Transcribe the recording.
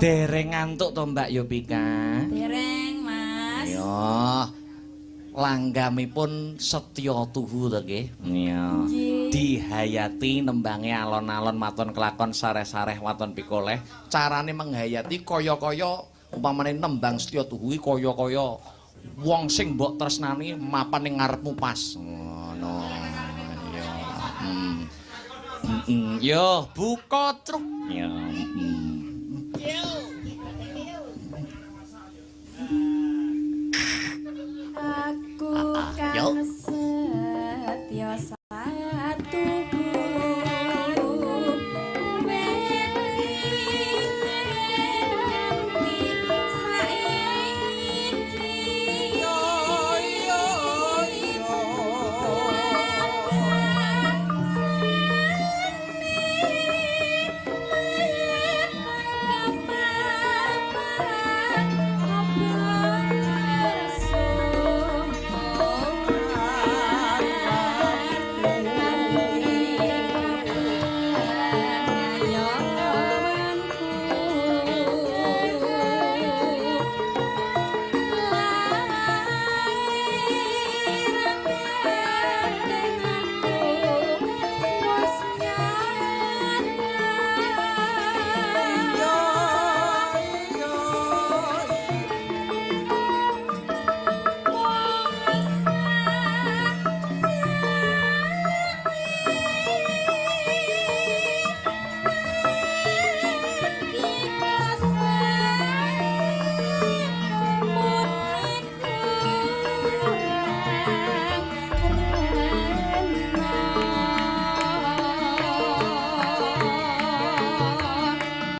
Dereng ngantuk to, Mbak Yopika? Dereng, Mas. Iya. Langgamipun setya tuhu to nggih. Iya. Nggih. Dihayati nembange alon-alon maton kelakon sareh-sareh waton pikoleh. Carane menghayati kaya-kaya umpamane nembang setya tuhu iki kaya-kaya wong sing mbok tresnani mapan ning ngarepmu pas. Ngono. Iya. Yo, buka truk. Ya.